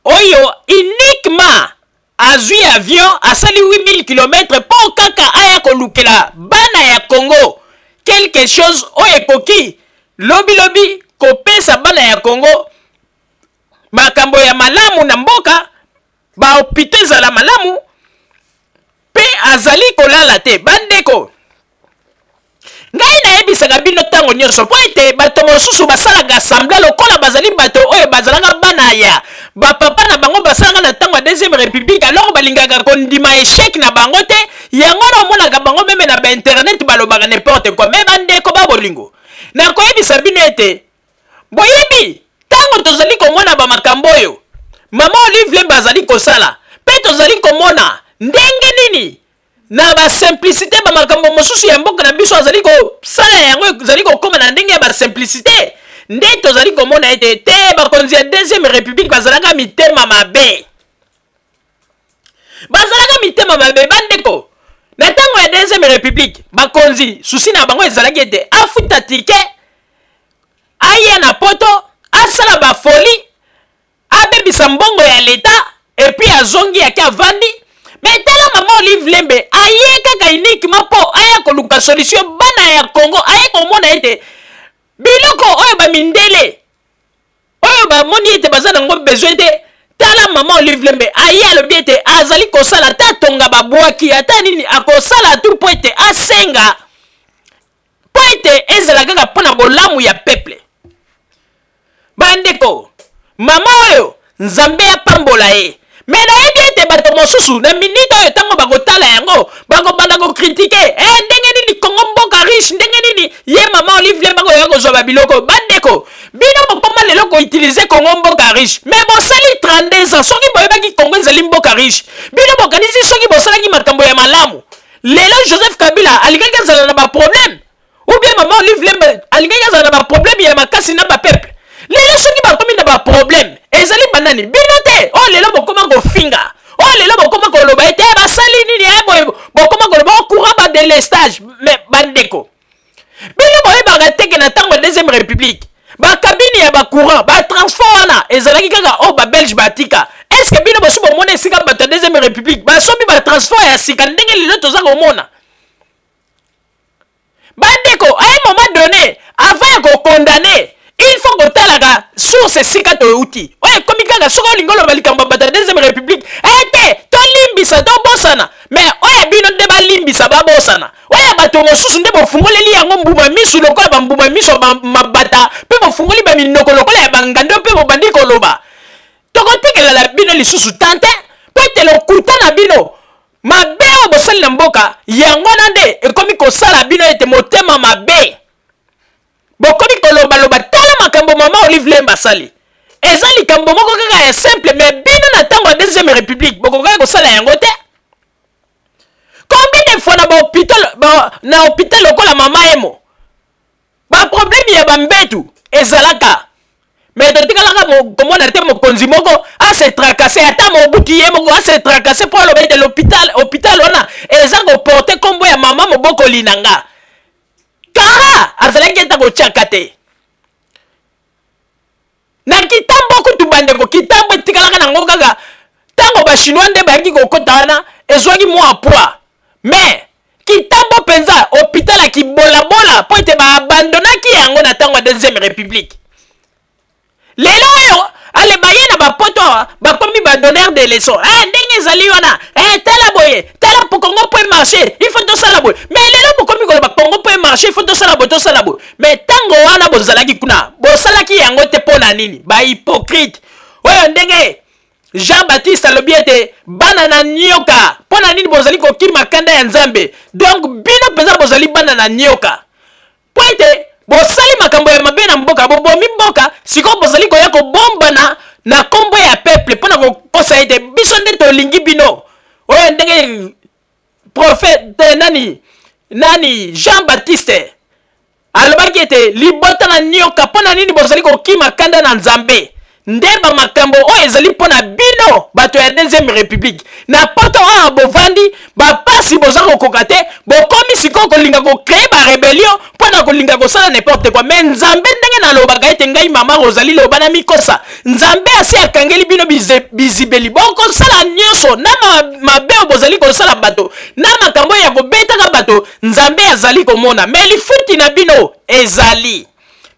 oyo uniquement azwi avion, asali 8000 km mpo kaka aya kolukela bana ya Congo quelque chose oyo ekoki lobilobi kopesa bana ya Congo makambo ya malamu na mboka, bahôpitaux ezala malamu. Mpe azali kolala te. Bandeko, ngai nayebisaka bino ntango nyonso mpo ete bato mosusu basalaka semblant lokola bazali bato oyo bazalaka bana ya bapapa na bango, basalaka na ntango ya deuxième république, alors balingaka kondima échec na bango te. Yango wana omonaka bango même na bainternet balobaka n'importe quoi. Mais bandeko ba bolingo, nakoyebisa bino ete boyebi, ntango tozali komona bamakambo oyo mama Olive Lembe azali kosala, mpe tozali komona ndenge nini na basimplicité bamakambo mosusu ya mboka na biso azali kosala, yango ezali kokóma na ndenge ya basimplicité, nde tozali komona ete te, bakonzi ya deuxième république bazalaka mitema mabe, bazalaka mitema mabe. Bandeko, na ntango ya deuxième république, bakonzi, souci na bango ezalaki ete afuta ticket, aya na Poto, asala bafolies, abebisa mbongo ya leta, et puis azongi, yake avandi. Mais tala mama Olive Lembe, aye kaka uniquement mpo aya koluka solution bana ya Congo, aye komona ete biloko oyo bamindele oyo bamoni ete baza nango besoin te. Tala mama Olive Lembe, aye alobi ete azali kosala, ata tonga babwaki, ata nini, akosala tu mpo ete asenga, mpo ete ezala kaka mpo na bolamu ya peuple. Bandeko, mama oyo, Nzambe apambola ye. Mais nayebi ete bato mosusu na minute oyo, ntango bakotala yango, bakobanda kocritiquer: e, ndenge nini Kongo mboka riche, ndenge nini ye mama Olive Lembe akoya kozwa babiloko? Bandeko, bino bokoma lelo koutiliser Kongo mboka riche, mais bosali 32 ans. Soki boyebaki Kongo ezali mboka riche, bino bokanisi soki bosalaki makambo ya malamu, lelo Joseph Kabila alingaki azala na baproblème, ou bien mama Olive Lembe alingaki azala na baproblème ya makasi na bapeuple? Lelo soki bakomi na baproblème, ezali banani? Bino te oyo lelo bokoma kofinga, oyo lelo bokoma koloba ete basali nini boye, bokoma koloba courant badélestage. Mais bandeko, bino boyebaka teke na ntango ya deuxième république, bacabine ya bacourant, batransfo wana ezalaki kaka oyo babelge batika. Est-ce bino bosi bomona esika bato ya deuxième république basombi batransfo ya sika ndenge lelo toza komona? Bandeko, à un moment donné, avant ya kocondamner, il faut kotalaka source esika toyeuti. Oyo ekomi kaka soki olingi oloba likambo ya bato ya deuxième république ete tolimbisa, tobosana, mais oyo bino nde balimbisa, babosana, oyo bato mosusu nde bofungoleli yango mbuma misu lokola bambuma miso ya mabata, mpe bofungoli baminoko lokola ya bangando, mpe bobandi koloba. Tokotekelela bino lisusu tante, mpo ete lokuta na bino mabe oyo bosali na mboka, yango wana nde ekomi kosala bino ete motema mabe, bokomi kolobaloba. Tala makambo mama Olive Lembe asali, eza likambo moko kaka ya simple, mais bino na ntango ya deuxième république bokokaki kosala yango te. Combien de fois na bahôpital ba, na hôpital lokola mama emo baproblème ya bambetu ezalaka me totikalaka komona te mokonzi moko ase tracase ata mobutu ye moko ase tracase mpo aloba ete l'hôpital hôpital wana eza koporte nkombo ya mama mobokoli na nga kara azalaki ata kotyaka te na kitambo kutu bandeko kitambo etikalaka nango kaka ntango bachinois nde bayaki kokota wana ezwaki mwa poids mais kitambo mpenza hôpital ya kibolabola mpo ete baabandonaki yango na ntango ya deuxième république lelo oyo ale baye na bapoto awa bakomi badonneur de leçon eh, ndenge ezali wana eh, tala boye tala po congo po emarche il faut tosala boye mais lelo bokomi koloba congo po emarche il faut tosala boye tosala boye mais ntango wana bozalaki kuna bosalaki yango te mpo na nini bahypocrite oyo ndenge jean baptiste alobi ete bana na nioka mpo na nini bozali kokima kanda ya nzambe donc bino mpenza bozali bana na nioka mpo ete bosali makambo ya mabe na mboka bobomi mboka sikoyo bozali koya kobombana na nkombo ya peuple mpo na kokosa ete biso nde tolingi bino oyo ndenge prophète nani nani jean baptiste alobaki ete libota na nioka mpo na nini bozali kokima kanda na nzambe nde bamakambo oyo ezali mpo na bino bato ya deuxième république na poto awa bovandi bapasi boza kokoka te bokomi sikoyo kolinga kocree barebellion mpo na kolinga kosala n'importe quoi mais nzambe ndenge nalobaka ete ngai mama rosali loba na mikosa nzambe asi akangeli bino bizibeli bokosala nyonso na mabe oyo bozali kosala bato na makambo oyo ya kobetaka bato nzambe azali komona me lifuti na bino ezali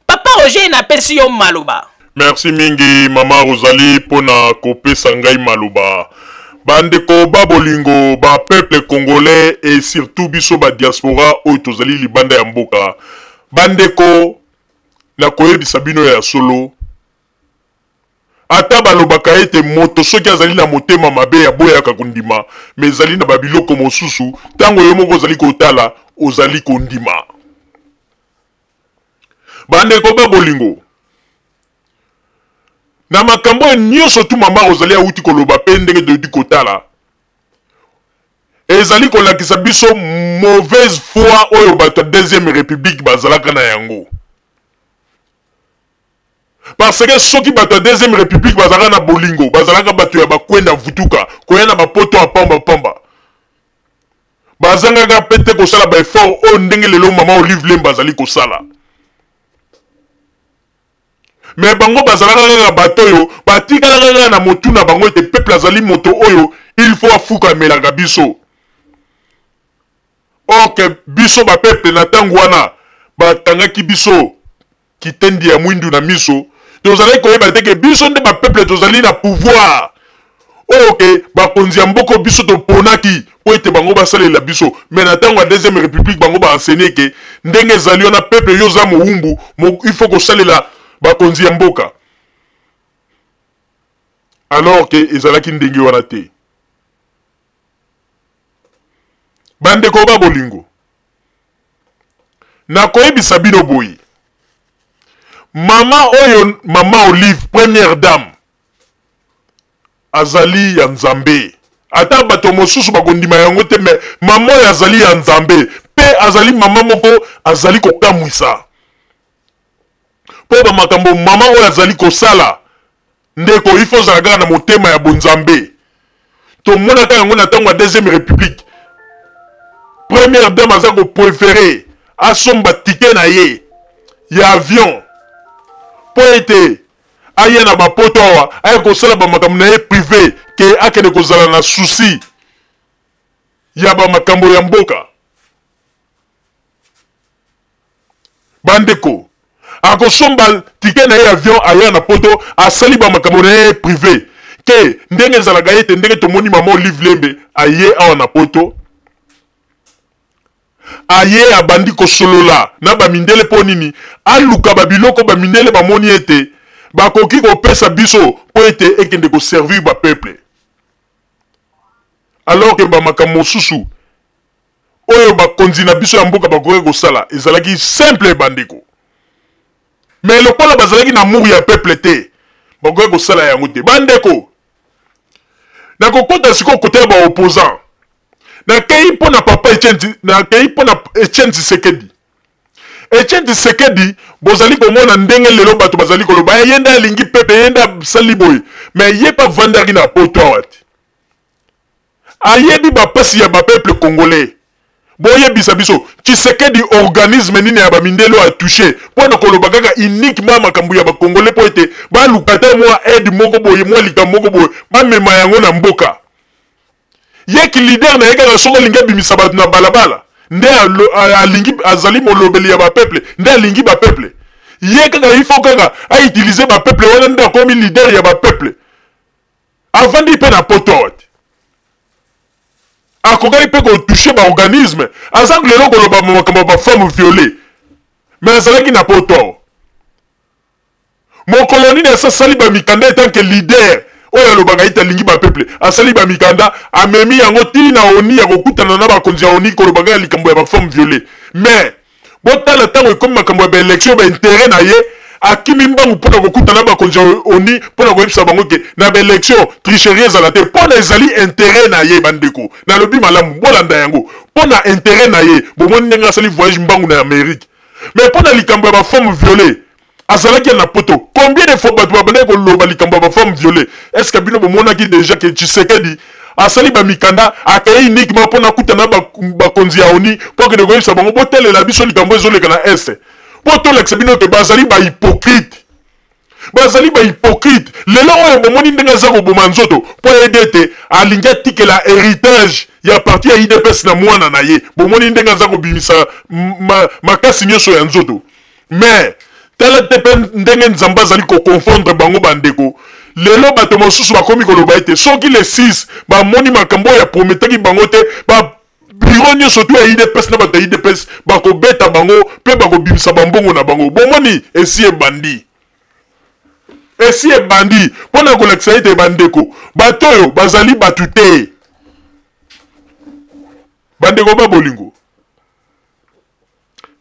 papa roger napesi yo maloba merci mingi mama rosalie mpo na kopesa ngai maloba bandeko ba bolingo ba peuple congolais et surtout biso ba diaspora oyo tozali libanda ya mboka bandeko nakoyebisa bino ya solo Ata balobaka ete moto soki azali na motema mabe aboyaka kondima, me ezali na babiloko mosusu ntango yo moko ozali kotala ozali kondima. Bandeko ba bolingo, na makambo oyo nyonso tu mama Rosalie awuti koloba mpe ndenge toyuti kotala ezali kolakisa biso mauvaise foi oyo bato ya deuxième république bazalaka na yango. Parce que soki bato ya deuxième république bazalaka na bolingo, bazalaka bato ya bakwenda vutuka, koya na bapoto ya pamba pamba. Bazangaka pe te kosala ba effort oyo ndenge lelo mama Olive Lembe azali kosala. Mais bango bazalaka kaka bato oyo batikalaka kaka na motu na bango ete peuple azali moto oyo il faut afukamelaka biso. Or que biso ba peuple na tango wana bakangaki biso kitendi ya mwindu na miso tozalaki koyeba te ke biso nde bapeuple tozali na pouvoir oyo ke bakonzi ya mboka biso toponaki mpo ete bango basalela biso me na ntango ya deuxième république bango baenseigne ke ndenge ezali wana peuple yo oza mowumbu il faut kosalela bakonzi ya mboka alors ke ezalaki ndenge wana te bandeko ba bolingo Nakoyebisa bino boye, mama oyo, mama Olive, première dame, azali ya Nzambe. Ata bato mosusu bakondima yango te, mais mama oyo azali ya Nzambe mpe azali mama moko azali kokamwisa mpo bamakambo mama oyo azali kosala Ndeko, il faut ozala kaka na motema ya bonzambe. Tomonaka yango na ntango ya deuxième république. Première dame aza ko préférer asomba ticket na ye ya avion mpo ete aya na bapoto awa aya kosala bamakambo na ye privé ke akende kozala na souci ya bamakambo ya mboka. Bandeko, akosomba ticket na ye avion aya na poto asali ba makambo na ye privé ke ndenge ezalaka ete ndenge tomoni mama Olive Lembe aye awa na poto aye abandi kosolola na bamindele mpo nini aluka babiloko bamindele bamoni ete bakoki kopesa biso mpo ete ekende koservir bapeuple alors ke bamakambo mosusu oyo bakonzi na biso ya mboka bakokaki kosala ezalaki simple bandeko mais lokola bazalaki na amour ya peuple te bakokaki kosala yango te bandeko nakokota sikoyo kote ya baopposant. Nakei mpo na papa Etienne, nakei mpo na Etienne Tshisekedi. Etienne Tshisekedi, bozali komona ndenge lelo bato bazali koloba ye nde alingi pepe, ye nde asali boye, mais ye mpe avandaki na poto awa te. Ayebi bapasi ya bapeuple congolais. Boyebisa biso Tshisekedi organisme nini ya bamindele oyo atouche mpo na koloba kaka uniquement makambo ya bacongolais mpo ete baluka ata mwa aide moko boye, mwa likambo moko boye bamema yango na mboka. Ye ki leader na ye kaka soki alingi abimisa bato na balabala nde alingi, azali molobeli ya bapeuple nde alingi bapeuple. Ye kaka il faut kaka autiliser bapeuple wana nde akomi leader ya bapeuple. Avandi mpe na poto awa te, akokaki mpe kotouche baorganisme. Aza lelo koloba makambo ya bafemme viole, mais azalaki na poto awa. Mokolo nini asasali bamikanda etant que leader oyo alobaka ete alingi bapeuple, asali bamikanda amemi yango ti na ONU ya kokutana na bakonzi ya ONU koloba kaka likambo ya bafemme viole. Mais botala ntango ekomi makambo ya baelection, bainteret na ye, akimi mbangu mpo na kokutana na bakonzi ya ONU mpo na koyebisa bango ke na baelection tricherie ezala te, mpo na ezali interet na ye. Bandeko, nalobi malamu, bolanda yango, mpo na interet na ye. Bomoni ndenge asali voyage mbangu na Amérique, mais mpo na likambo ya bafemme viole azalaki na poto. Combien de fois bato babandaki koloba likambo ya bafemme viole? Est ce que bino bomonaki déjà ke Tshisekedi asali bamikanda akei uniquement mpo nakutana bakonzi ya ONU mpo akende koyebisa bango botelela biso likambo ezoleka na este, mpo tolakisa bino ke bazali bahypocrite, bazali bahypocrite. Lelo oyo bomoni ndenge aza koboma nzoto mpo ayebi ete alingi atikela héritage ya parti ya UDPS na mwana na ye. Bomoni ndenge aza kobimisa makasi nyonso ya nzoto. Mais tala te mpe ndenge Nzambe azali koconfondre bango. Bandeko, lelo bato mosusu bakomi koloba ete soki le 6 bamoni makambo oyo aprometaki bango te, ba biro nyonso tu ya UDPS na bato ya UDPS bakobeta bango mpe bakobimisa bambongo na bango. Bomoni esi ebandi, esi ebandi mpo na kolakisa ete bandeko, bato oyo bazali bato te. Bandeko ba bolingo,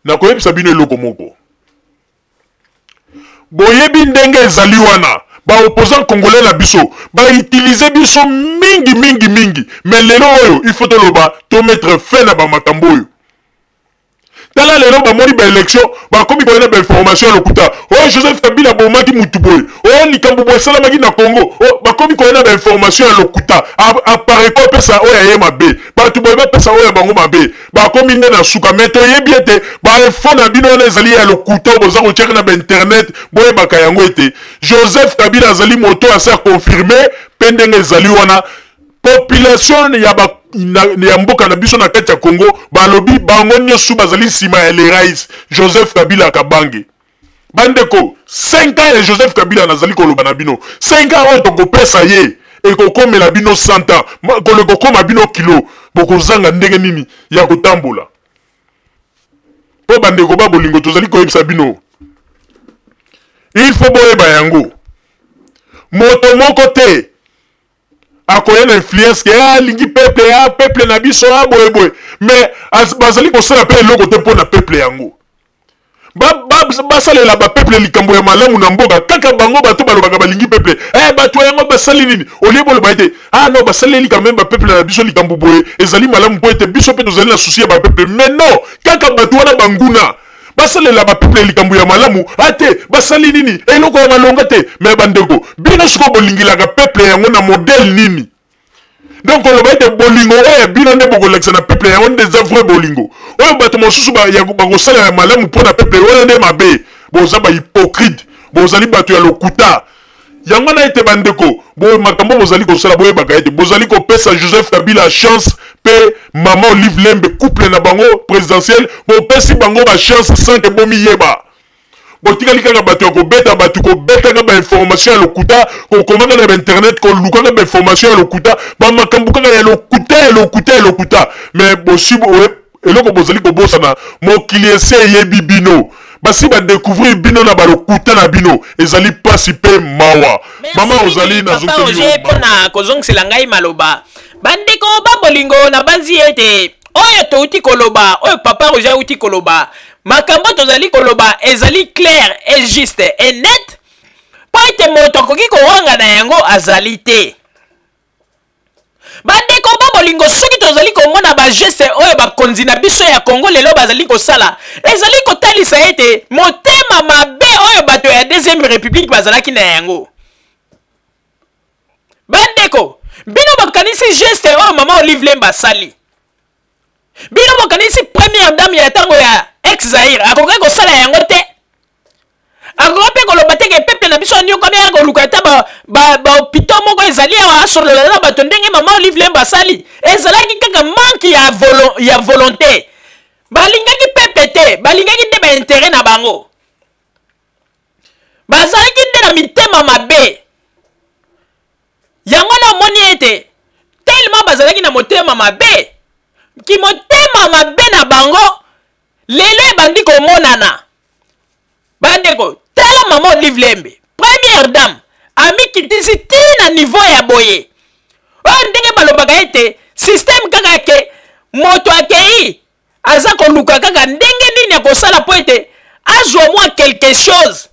nakoyebisa bino eloko moko. Boyebi ndenge ezali wana, baopposant congolais na biso bautilize biso mingi mingi mingi, mais lelo oyo il faut toloba, tomettre fin na bamakambo oyo. Tala lelo bamoni baélection, bakomi koya na bainformation ya lokuta. Oyo Joseph Kabila abomaki mutu boye, oyo likambo boye esalamaki na Congo. Oyo bakomi koya na bainformation ya lokuta. Apareco apesa oyo aye mabe, bato boye bapesa oyo ya bango mabe, bakomi nde na suka. Me toyebi ete bainfo na bino wana ezali ya lokuta oyo boza kotiaka na bainternet. Boyebaka yango ete Joseph Kabila azali moto asi akonfirme mpe ndenge ezali wana population ya, ba, na, ya mboka na biso na kati ya Congo balobi bango nyonso bazali nsima ya le rais Joseph Kabila Kabange. Bandeko, 5 ans ya Joseph Kabila nazali koloba na bino, 5 ans oyo tokopesa ye ekokomela bino 100 ans, ekokoma bino kilo, bokozanga ndenge nini ya kotambola. Mpo bandeko ba bolingo, tozali koyebisa bino, il faut boyeba yango, moto moko te akoya na influence ke alingi peuple, ah, peuple na biso, ah, boye boye, mais bazali kosala mpe eloko te mpo na peuple yango. Basalela bapeuple likambo ya malamu na mboka, kaka bango bato balobaka balingi peuple. Bato yango basali nini? Olie boloba ete ah non, basaleli quand même bapeuple na biso likambo boye ezali malamu mpo ete biso mpe tozali na souci ya bapeuple. Mais non, kaka bato wana banguna basalela bapeuple likambo ya malamu ate basali nini? Eloko ya malonga te. Mais bandeko, bino sikoyo bolingelaka peuple yango na modèle nini? Donc koloba ete bolingo oyo ya bino nde bokolakisa na peuple yango nde eza vrai bolingo, oyo bato mosusu bakosala ya malamu mpo na peuple wana nde mabe. Boza bahypocrite, bozali bato ya lokuta. Yango wana ete bandeko, makambo bozali kosala, boyebaka ete bozali kopesa Joseph Kabila chance mpe mama Olive Lembe, couple na bango présidentielle, bopesi bango ba chance sans ke bomiyeba. Botikali kaka bato ya kobeta bato, kobetaka bainformation ya lokuta, kokomaka na bainternet, kolukaka bainformation ya lokuta, bamakambo kaka ya lokuta ya lokuta ya lokuta. Mais bosi eloko bozali kobosana, mokili esi eyebi bino, basi badécouvrir bino na balokuta na bino. Ezali mpasi mpe mawa. Mama ozali nazongiseli mpona kozongisela ngai maloba. Bandeko babolingo, nabanzi ete oyo touti koloba, oyo papa Roger auti koloba, makambo tozali koloba ezali clair et juste et net, mpo ete moto akoki kowanga na yango azali te. Bandeko ba bolingo, soki tozali komona bageste oyo bakonzi na biso ya Kongo lelo bazali kosala, ezali kotalisa ete motema mabe oyo bato ya deuxième république bazalaki na yango. Bandeko, bino bokanisi geste oyo mama Olive Lembe asali, bino bokanisi première dame ya ntango ya ex Zaire akokaki kosala yango te? Akoki mpe koloba te ke peuple na biso anyokwami, aya koluka ata bahopitau ba, ba moko ezali awa, asolola na bato ndenge mama Olive Lembe asali. Ezalaki kaka manque ya volonté. Balingaki peuple te, balingaki nde bainteret na bango, bazalaki nde na mitema mabe. Yango wana omoni ete tellement bazalaki na motema mabe, kimotema mabe na bango lelo ebandi komonana. Bandeko, tala mama Olive Lembe, première dame, amikitisi ti na niveau ya boye oyo ndenge balobaka ete système kaka ke moto akei aza koluka kaka ndenge nini akosala mpo ete azwa mwa quelque chose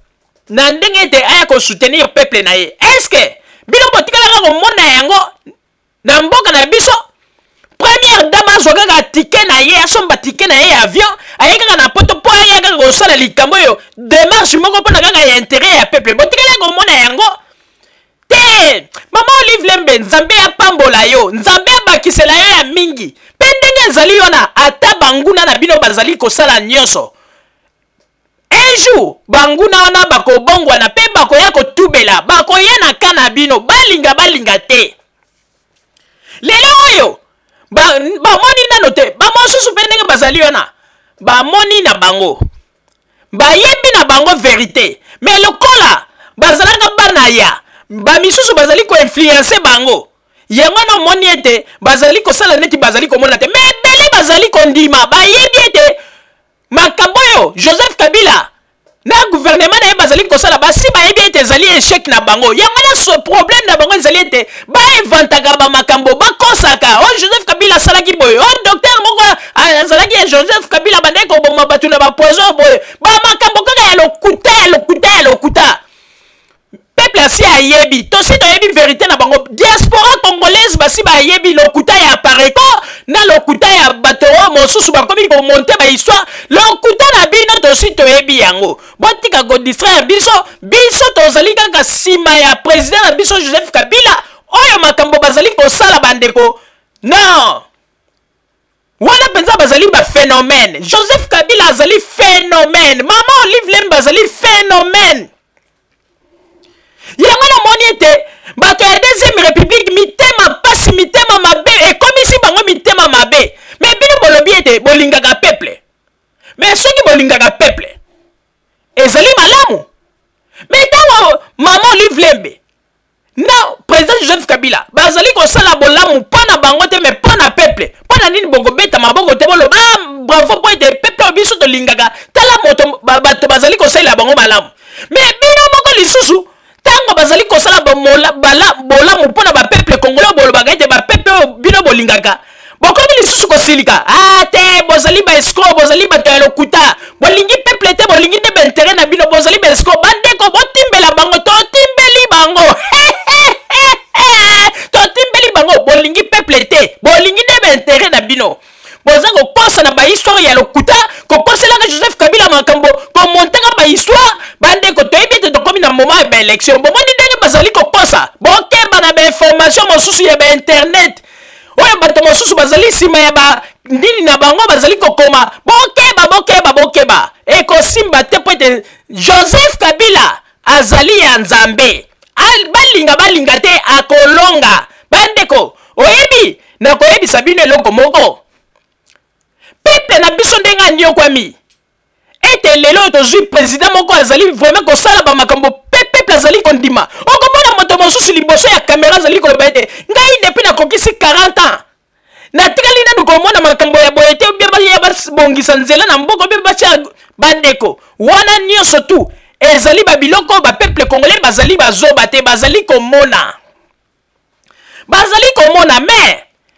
na ndenge ete aya kosoutenir peuple na ye. Est-ce bino botikalaka komona yango na mboka na biso? Première dame azwa kaka ticket na ye, asomba ticket na ye ya avion, aye kaka na poto mpo aya kaka kosala likambo oyo, démarche moko mpona kaka ya intérêt ya peuple. Botikalaka komona yango te? Mama Olive Lembe, Nzambe apambola yo, Nzambe abakisela yo ya mingi. Mpe ndenge ezali wana, ata banguna na bino bazali kosala nyonso, un jour banguna wana bakobongwana mpe bakoya kotubela, bakoya na ka na bino, balinga balinga te. Lelo oyo bamoni ba nano te, bamosusu mpe ndenge bazali wana bamoni na bango, bayebi na bango verité, mais lokola bazalaka bana ya bamisusu bazali koinfluence bango, yango wana omoni ete bazali kosala neti bazali komona te. Mais ebele bazali kondima, bayebi ete makambo oyo Joseph Kabila na gouvernement na ye bazali kosala, basi bayebi ete ezali échec na bango. Yango wana so problème na bango ezali ete bainventaka bamakambo, bakosaka oyo Joseph Kabila asalaki boye, oyo docteur moko azalaki ya Joseph Kabila bandaki koboma bato na bapoison boye, bamakambo kaka ya lokuta, ya lokuta, ya lokuta. Peuple asi ayebi, tosi toyebi verité na bango. Diaspora congolaise basi bayebi lokuta ya Apareco na lokuta ya bato oyo mosusu bakomi komonte bahistoire. Lokuta na bino tosi toyebi yango, botika kodistraire biso. Biso tozali kaka nsima ya président na biso Joseph Kabila. Oyo makambo bazali kosala, bandeko, non, wana mpenza bazali baphénomène. Joseph Kabila azali phénomène, mama Olive Lembe azali phénomène. Yango namoni ete bato ya deuxième république mitema pasi, mitema mabe ekomisi bango mitema mabe. Mais bino bolobi ete bolingaka peuple, mais soki bolingaka peuple ezali malamu, mais ntango mama Olive Lembe na président Joseph Kabila bazali kosala bolamu mpo na bango te, mais mpo na peuple, mpo na nini bokobeta maboko te, boloba ah, bravo, mpo ete peuple oyo biso tolingaka, tala moto bato bazali kosalela bango malamu? Mais bino moko lisusu, ntango bazali kosala bolamu mpo na bapeuple congolais, bolobaka ete bapeuple oyo bino bolingaka, bokomi lisusu kosilika. Ah te, bozali baescroc, bozali bato ya lokuta, bolingi peuple te, bolingi nde baintérêt na bino, bozali baescroc. Bandeko, botimbela bango, totimbeli bango, totimbeli bango. Bolingi peuple te, bolingi nde baintérêt na bino. Boza kokosa na bahistoire ya lokuta, kokoselaka Joseph Kabila makambo, komontaka bahistoire. Bandeko, toyebi ete tokomi na moment ya baélection. Bomoni ndenge bazali kokosa. Bokeba na bainformation mosusu ya bainternet oyo bato mosusu bazali nsima ya ba nini na bango bazali kokoma. Bokeba, bokeba, bokeba, ekosimba te, po ete Joseph Kabila azali ya Nzambe. Balinga balinga te, akolonga. Bandeko, oyebi, nakoyebisa bino eloko moko. Peuple na biso ndenge aniokwami, ete lelo oyo tozwi président moko azali vraiment kosala bamakambo mpe peuple azali kondima. Okomona moto mosusu liboso ya kamera azali koloba ete ngai depuis nakokisi 40 ans natikali nanu komona makambo ya boye te, bia baya babongisa nzela na mboka, bia batia. Bandeko, wana nyonso tu ezali babiloko oyo bapeuple congolais bazali bazoba te, bazali komona, bazali komona. Mais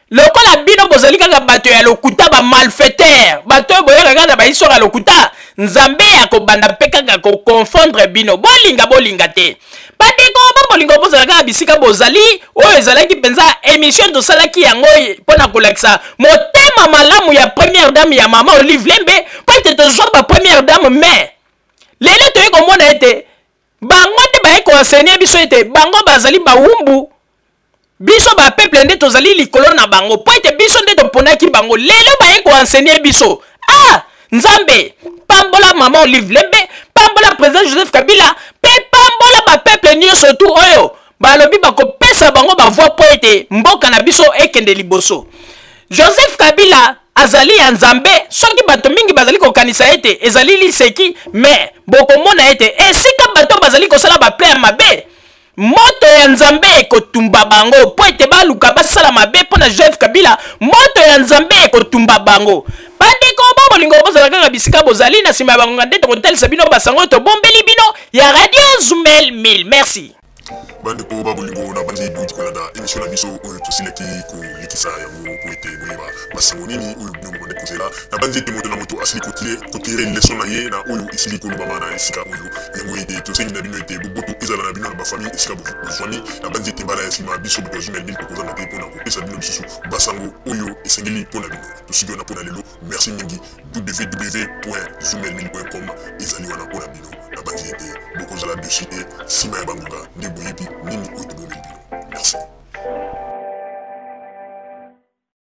lokola bino bozali kaka bato ya lokuta, bamalfaiteur, bato oyo boyaka kaka na bahistoire ya lokuta. Nzambe akobanda mpe kaka koconfondre bino, bolinga bolinga te. Bandeko ba bolingo, bozala kaka bisika bozali. Oyo ezalaki mpenza émission tosalaki yango mpo na kolakisa motema malamu ya première dame, ya mama Olive Lembe, mpo ete tozwa ba première dame. Mais lelo toyei komona ete bango nde baye koenseigner biso ete bango bazali bawumbu, biso bapeuple nde tozali likolo na bango, mpo ete biso nde toponaki bango. Lelo baye koenseigner biso. Ah, Nzambe, pambola mama Olive Lembe, pambola président Joseph Kabila, mpe pambola bapeuple nyonso tu oyo balobi bakopesa bango bavoix mpo ete mboka na biso ekende liboso. Joseph Kabila azali ya Nzambe. Soki bato mingi bazali kokanisa ete ezali liseki, mais bokomona ete esika bato bazali kosala baplan ya mabe, moto ya Nzambe ekotumba bango, mpo ete baluka basala mabe mpo na Joseph Kabila, moto ya Nzambe ekotumba bango. Bandeko ba bolingo, bozala kaka bisika bozali. Na nsima ya bangonga nde tokotalisa bino basango tobombeli bino ya Radio Zumel 1000. Merci. Bandeko ba bolingo, na bandi bouti kolanda émission na biso oyo tosilaki kolekisa yango po ete boyeba basango nini oyo bino bobandi kozela. Na bandi ete moto na moto asili kotirer leçon na ye na oyo esili kolobama na esika oyo. Yango ete tosengi na bino ete boboto ezala na bino na bafamille esika bozwami. Na bandi ete mbala ya nsima, biso bato ya Zumel 1000 tokozanga te mpona kopesa bino lisusu basango oyo esengeli mpo na bino. Tosuki wana mpo na lelo. Merci mingi. www.zumel1000.com ezali wana mpo na bino. Na bandi ete bokozala dessus te. Nsima ya bangonga nde boyebi nini oyo tobomeli bino. Merci.